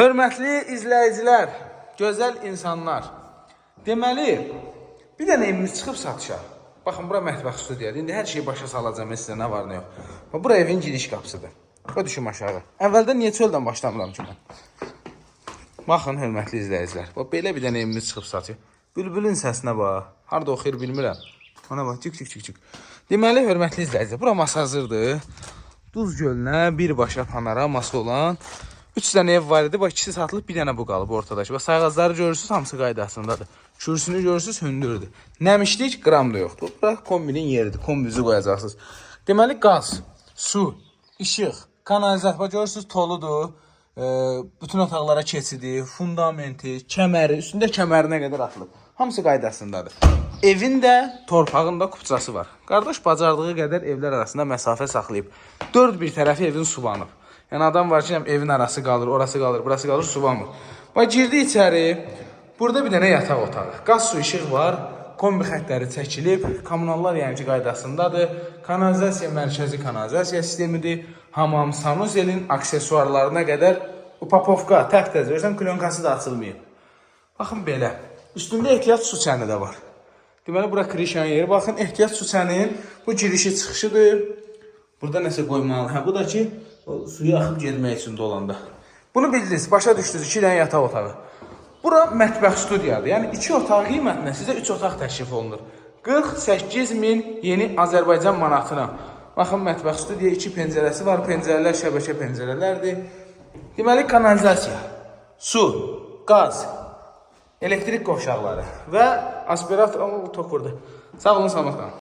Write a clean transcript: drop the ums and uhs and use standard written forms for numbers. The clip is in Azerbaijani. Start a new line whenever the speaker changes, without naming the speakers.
Hörmətli izləyicilər, gözəl insanlar. Deməli, bir dənə evimiz çıxıb satışa. Baxın, bura mətbəx studiyadır. İndi hər şeyi başa salacağam mən sizə, nə var, nə yox. Bax, bura evin giriş qapısıdır. Qoy düşüm aşağı. Əvvəldən niyə çöldən başlamıram ki mən? Baxın, hörmətli izləyicilər. Bax, belə bir dənə evimiz çıxıb satışa. Bülbülün səsinə bax. Harda oxuyur bilmirəm. Ona bax, cik cik cik cik. Deməli, hörmətli izləyicilər, bura masazırdır. Duz gölünə birbaşa panoraması olan 3 dənə ev var idi. Bax, ikisi satılıb, bir dənə bu qalıb ortadakı. Bax, sayğacları görürsüz, hamısı qaydasındadır. Kürsünü görürsüz, hündürdür. Nəmişlik qram da yoxdur. Bura kombinin yeridir. Kombinizi qoyacaqsınız. Deməli, qaz, su, işıq, kanalizasiya. Bax, görürsüz, toludur. Bütün otaqlara keçidi, fundamenti, kəməri, üstündə kəmərinə qədər atılıb. Hamısı qaydasındadır. Evin də, torpağın da kupçası var. Qardaş bacardığı qədər evlər arasında məsafə saxlayıb. Dörd bir tərəfi evin suvanıb. Yəni adam var ki, evin arası qalır, orası qalır, burası qalır, suvanmır. Bax, girdi içəri. Burada bir dənə yataq otağı. Qaz, su, işıq var. Kombi xəttləri çəkilib, kommunallar yəni ki qaydasındadır. Kanalizasiya mərkəzi kanalizasiya sistemidir. Hamam, sanuzelin aksesuarlarına qədər upakovka təptəzə. Görürsən, klyonkası da açılmayıb. Baxın belə. Üstündə ehtiyat su çəni də var. Deməli bura krişanın yeri. Baxın, ehtiyat su çəninin bu girişi çıxışıdır. Burada nəsə qoymalı. Hə, bu da ki o suyu axıb getmək üçün dolanda. Bunu bildiniz, başa düşdünüz. 2 dənə yataq otağı. Bura mətbəx studiyadır. Yəni 2 otaq qiymətinə sizə 3 otaq təklif olunur. 48 min yeni Azərbaycan manatına. Baxın, mətbəx studiya, 2 pəncərəsi var. Pəncərələr şəbəkə pəncərələrdir. Deməli kanalizasiya, su, qaz, elektrik qovşaqları və aspirator tok vurdu. Sağ olun, salamat qalın.